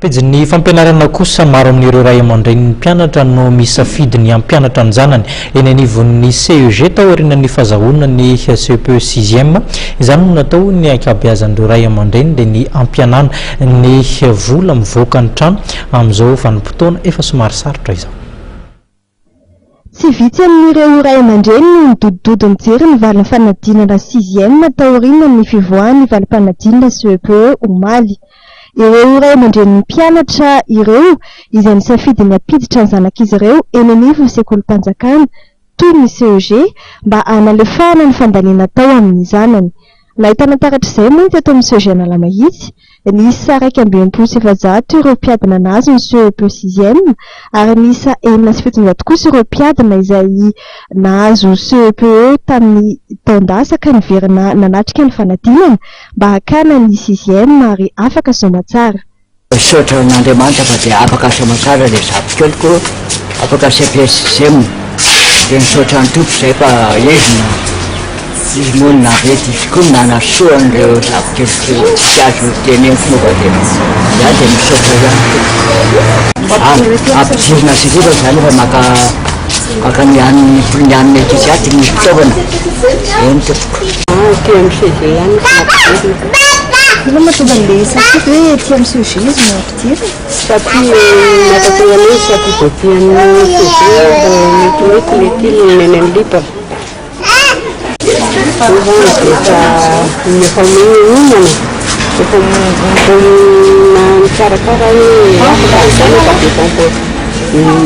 Pejin'ny fampianarana kosa, maro amin'ireo ray aman-drenin'ny mpianatra no misafidy ny hampianatra ny zanany eny anivon'ny CEG taorian'ny fazahoana ny CEPE sixième. Izany no natao ny ankabeazan'ireo ray aman-dreny dia ny hampianana ny vola mivoaka ny trano amin'izao vanim-potoana efa somary sarotra izao. Tsy vitsy amin'ireo ray aman-dreny no nidodododo nijery ny valin'ny fanadinana sixième taorian'ny fivoahan'ny valim-panadinana CEPE omaly. Ireo ray aman-drenin'ny mpianatra ireo izay nisafidy ny hampiditra ny zanak'izy ireo eny anivon'ny sekolim-panjakana toy ny CEG mba hanalefahana ny fandaniana atao amin'ny zanany. Nahitana taratra izay moa ny teto amin'ny CEG Analamahitsy. Niisa 461 ireo mpiadina nahazo ny CEPE sixième ary niisa 706 kosa ireo mpiadina izay nahazo CEPE tamin'ny taon-dasa ka niverina nanatrika ny fanadinana mba hakana ny sixième ary afaka soamatsara. Misaotra an'Andriamanitra fa dia afaka soamatsara ilay zafikeliko, afaka CPSM, dia misaotra ny Tompo izay fa izy no izy moa no nahavita, izy koa no nanasoa an'ireo zafikeliko ireo, tsy azo teneniko moa fa dia za dia misaotra ihany Tompo. Ampidirina sy rivana izany fa maka maka ny an'ny ny an'ny ankizy aty ny fitaovana, eny tompoko. Aty amin'ny CG ihany no ampidirina. Inona mahatonga an'ilay safidy hoe aty amin'ny CEG izy no ampidirina? Satria mampatonga an'io safidy aty amin'ny CEG vao metimety ilay ity ny any amin'ny libre. Io zany dia efa efa miomana, efa mbola mikarakara hoe afaka ny zanaka dia efa mbo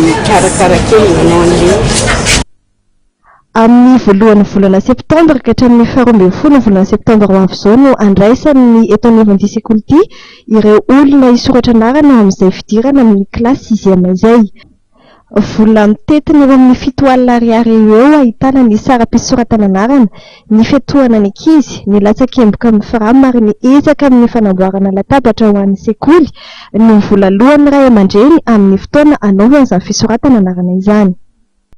mikarakara kely manao an'ilay izy. Amin'ny voalohan'ny volana septambra ka hatramin'ny faharoa ambin'ny folo ny volana septambra ho avy izao no andraisan'ny eto anivon'ity sekoly ity ireo olona hisoratra anarana amin'izay fidirana amin'ny kilasy sixième izay. Vola mitentina eo amin'ny 70 000 ariary eo eo ahitana ny saram-pisoratana anarana, ny fiantohana ny ankizy, ny latsakemboka amin'ny fram ary ny ezaka amin'ny fanamboarana latabatra ho an'ny sekoly no vola alohan'ny ray aman-dreny amin'ny fotoana anaovana izany fisoratana anarana izany.